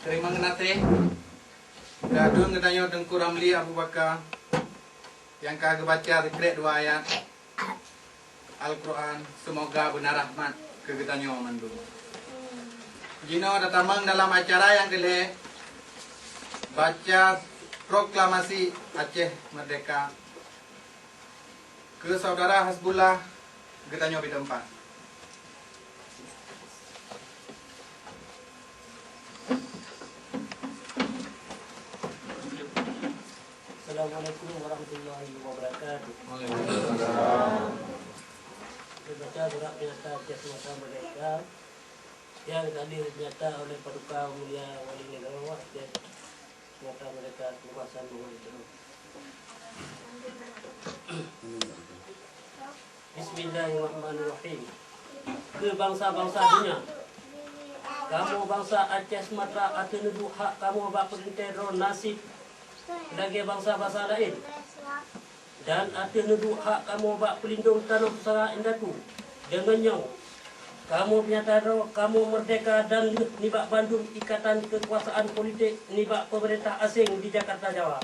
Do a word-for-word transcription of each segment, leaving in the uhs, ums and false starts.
Terima kasih. Gadun geutanyoe Teungku Ramli Abu Bakar nyang ka geubaca sikrek dua ayat Al-Quran, seumoga beuna rahmat keu geutanyoe mandum. Jinoe tatamong dalam acara nyang keu lhèe, baca proklamasi Aceh Merdeka keu Saudara Hasbullah geutanyoe bidang empat. Assalamualaikum warahmatullahi wabarakatuh. Waalaikumsalam. Terbaca surat pernyataan Aceh Semata Merdeka yang telah dinyata oleh Paduka Mulia Wali Negara Aceh Semata Merdeka Tuan Hasan Muhammad Yusuf. Bismillahirrahmanirrahim. Keu bansa-bansa donya, kamoe bansa Aceh Sumatra ateueh neuduek hak kamoe bak peurintah droe naseb lagèe bansa-bansa laén, dan ateueh neuduek hak kamoe bak peulindong tanoh pusaka indatu. Deungon nyoe, kamoe peunyata droe kamoe meurdehka dan lheueh nibak bandum ikatan keukuasaan politek nibak peumeurintah aséng di Jakarta, Jawa.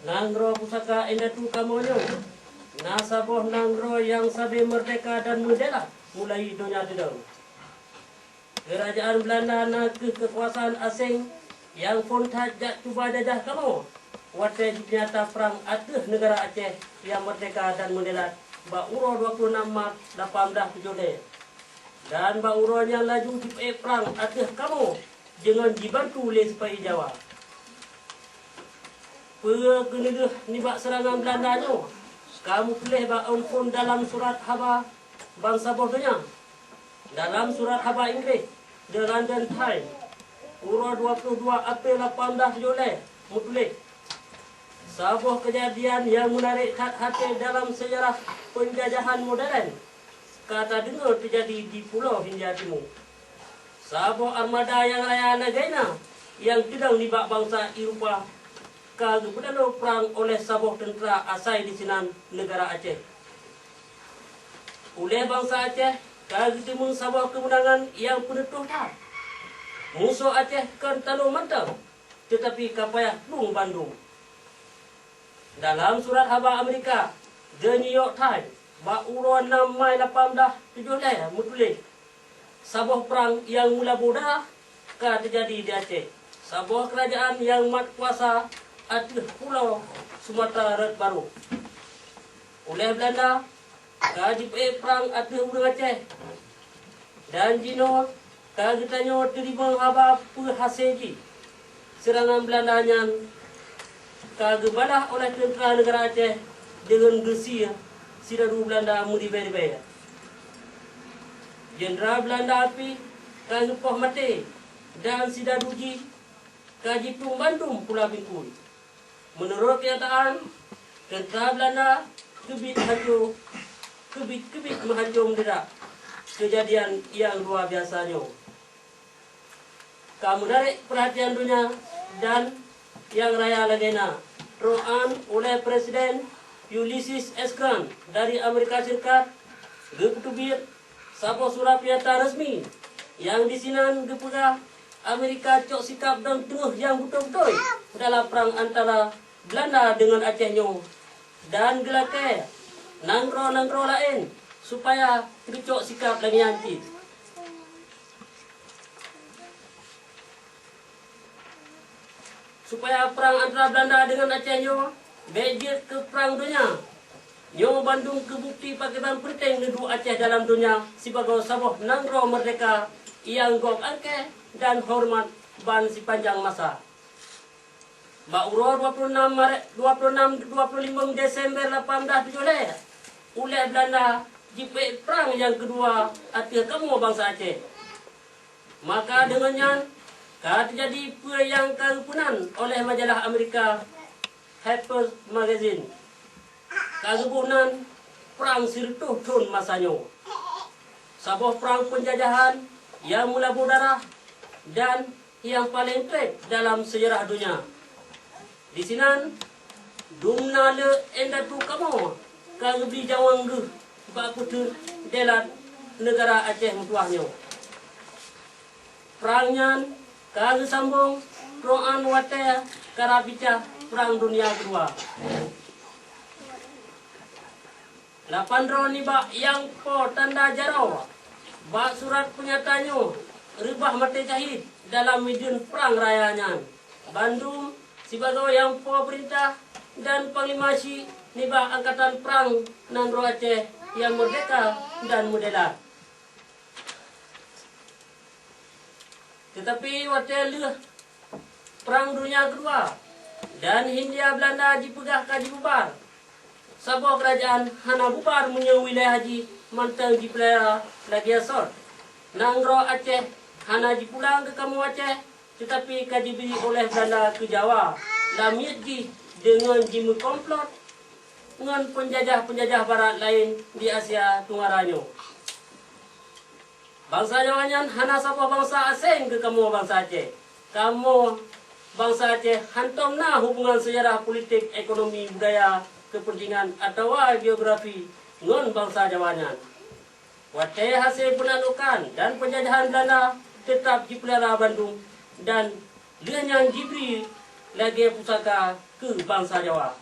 Nanggroe pusaka indatu kamoe nyoe na saboh nanggroe nyang sabe meurdehka dan meudèelat mulai donya teudong. Keurajeuen Beulanda na kheueh keukuasaan aséng nyang phon that jak cuba jajah kamoe watèe jipeunyata prang ateueh neugara Aceh nyang meurdehka dan meudèelat bak uroe dua ploh nam Maret lapan blah tujoh lhèe. Dan bak uroe nyan laju jipeuék prang ateueh kamoe deungon jibantu lé sipa-i Jawa. Peue keuneulheueh nibak seurangan Beulanda nyoe ka meutuléh bak ôn phon dalam surat haba bansaboh donya. Dalam surat haba Inggréh, The London Times, uroe dua ploh dua April lapan blah tujoh lhèe, meutuléh, saboh keujadian nyang meunarék that até dalam seujarah peunjajahan modern ka tadeungoe teujadi di Pulo Hindia Timu. Saboh armada nyang raya lagèe na nyang teudong nibak bansa Eropa ka geupeutaloe prang oleh saboh teuntra asai disinan neugara Aceh. Ulèh bansa Aceh ka geuteumeung saboh keumeunangan nyang peuneutôh that. Musoh Aceh kon taloe mantong, teutapi ka payah plueng bandum. Dalam surat haba Amerika, The New York Times, bak uroe nam Mai lapan blah tujoh lhèe meutuléh, saboh prang nyang meulabô darah ka teujadi di Aceh, saboh keurajeuen nyang mat kuasa ateueh pulo Sumatra rot barô. Ulèh Beulanda ka jipeuék prang ateueh ureueng Aceh. Dan jinoe ka geutanyoe teurimong haba peue hasé jih. Seurangan Beulanda nyan ka geubalah oleh teuntra neugara Aceh deungon geusie sidadu Beulanda meuribèe-ribèe. Jeundral Beulanda pih ka geupoh maté dan sidadu jih ka jiplueng bandum pula bingkui. Meunurot keunyataan, teuntra Beulanda keubiet hanco, keubiet-keubiet meuhanco meudeudak keujadian nyang luwa biasa nyoe. Ka meunarék peurhatian donya dan nyang raya lagèe na, troh án ulèh Presiden Ulysses S Grant dari Amerika Syarikat geupeuteubiet saboh surat peunyata resmi nyang disinan geupeugah Amerika cok sikab dan teungoh nyang beutôi-beutôi dalam prang antara Beulanda deungon Aceh nyoe dan geulakèe nanggroe-nanggroe laén supaya geucok sikab lagèe nyan cit. Supaya prang antara Beulanda deungon Aceh nyoe bèk jeuet keu prang donya. Nyoe bandum keu bukeuti pakriban peunteng neuduek Aceh dalam donya sibagoe saboh nanggroe meurdehka nyang gob angkée dan horeumat ban sipanjang masa. Bak uroe dua ploh nam Maret, dua ploh nam, dua ploh limong Desember lapan blah tujoh lhée, ulée Beulanda jipeuék prang nyang keudua ateueh kamoe bansa Aceh. Maka deungon nyan ka teujadi peue nyang ka geupeunan oleh majalah Amerika Harper's Magazine. Ka geuboh nan Prang Sireutôh Thon Masa Nyoe, saboh prang peunjajahan nyang meulabô darah dan nyang paleng treb dalam seujarah donya. Disinan, dumna le indatu kamoe ka geubri nyawöng geuh bak peuteuk deulat neugara Aceh meutuwah nyoe. Prang nyan ka geusambong troh 'an watée karab picah Prang Dunia Keudua. Lapan droe nibak nyang po tanda jaroe bak surat peunyata nyoe reubah maté syahid dalam mideuen prang raya nyan. Bandum sibagoe nyang po peurintah dan panglima syik nibak angkatan prang nanggroe Aceh nyang meurdehka dan meudelat. Teutapi watée lheueh Prang Dunia Keudua dan Hindia Beulanda jipeugah ka jibubar, saboh keurajeuen hana bubar meunyoe wilayah jih mantong jipeulara lagée sot. Nanggroe Aceh hana jipulang keu kamoe Aceh, teutapi ka jibri oleh Beulanda keu Jawa lam miet jih deungon jimeukomplot ngon peunjajah-peunjajah barat laén di Asia Tunggara nyoe. Bansa Jawa nyan hana saboh bansa aséng keu kamoe bansa Aceh. Kamoe bansa Aceh hantom na hubungan seujarah, politik, ekonomi, budaya, keupeuntengan atawa geografi ngon bansa Jawa nyan. Watée hase peunaklukan dan peunjajahan Beulanda teutap jipeulara bandum dan lheueh nyan jibri lagée pusaka keu bansa Jawa.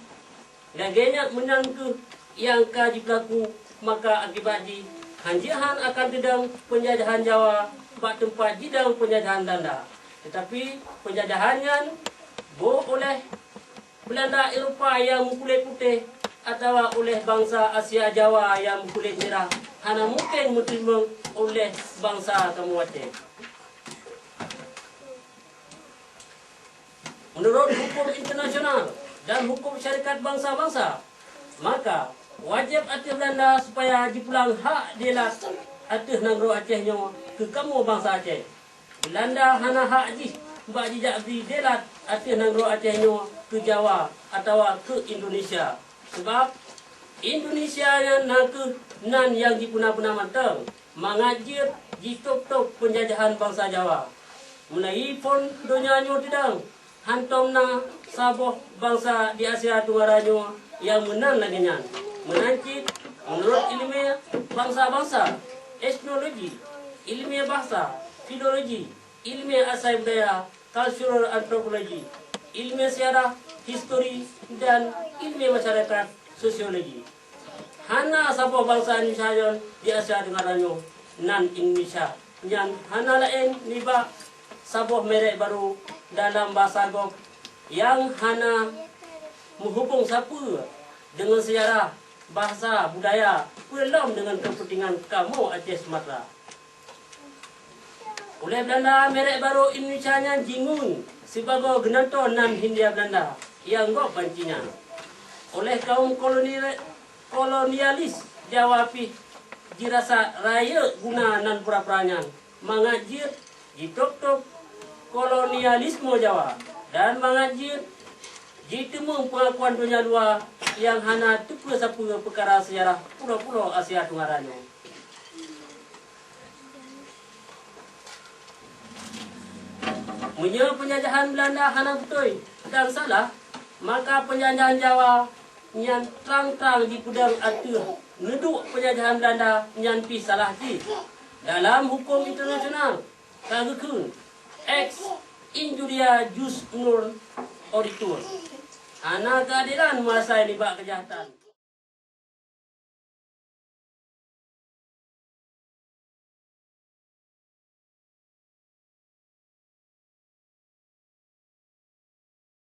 Lagée nyan meunan kheueh nyang ka jipeulaku, maka akibat jih hanjeuet han akan teudong peunjajahan Jawa bak teumpat jidong peunjajahan Beulanda. Teutapi peunjajahan nyan boh oleh Beulanda Eropa nyang meukulét putéh atawa oleh bansa Asia Jawa nyang meukulét mirah hana mungken meuteurimong oleh bansa kamoe Aceh. Meunurot huköm internasional dan huköm syarikat bansa-bansa, maka wajéb ateueh Beulanda supaya jipulang hak dilat ateueh nanggroe Aceh nyoe keu kamoe bansa Aceh. Beulanda hana hak jih bak jijak bri dilat ateueh nanggroe Aceh nyoe keu Jawa atawa keu Indonesia. Sabab Indonesia nyan na kheueh nan nyang jipeuna-peuna mantong, mangat jeuet jitôb-tôb peunjajahan bansa Jawa. Meunai phon donya nyoe teudong, hantom na saboh bansa di Asia Tunggara nyoe nyang meunan lagée nyan. Meunan cit, meunurot iéleumé bansa-bansa, etnologi, iéleumé bahsa, filologi, iéleumé asai budaya, cultural anthropology, iéleumé seujarah, histori, dan iéleumé masyarakat, sosiologi. Hana saboh bansa Indonesia nyoe di Asia Tenggara nyoe, nan Indonesia nyan hana laén nibak saboh merek barô dalam basa gob nyang hana meuhubong sapeue deungon seujarah, bahsa, budaya, peue lom deungon keupeuntengan kamoe Aceh Sumatra. Ulée Beulanda, merek barô Indonesia nyan jingieng sibagoe geunantoe nan Hindia Beulanda nyang gob banci nyan. Ulée kaum koloni-, kolonialis Jawa pih jirasa rayeuk guna nan pura-pura nyan mangat jeuet jitôb-tôb kolonialisme Jawa dan mangat jeuet jiteumeung peungakuan donya luwa nyang hana teupeue sapeue peukara seujarah pulo-pulo Asia Tenggara nyoe. Meunyoe peunjajahan Beulanda hana beutôi dan salah, maka peunjajahan Jawa nyan trang-trang jipeudong ateueh neuduek peunjajahan Beulanda nyan pih salah jih. Dalam huköm internasional ka geukheun, ex injuria jus non oritur, hana keuadelan meuasai nibak keujahatan.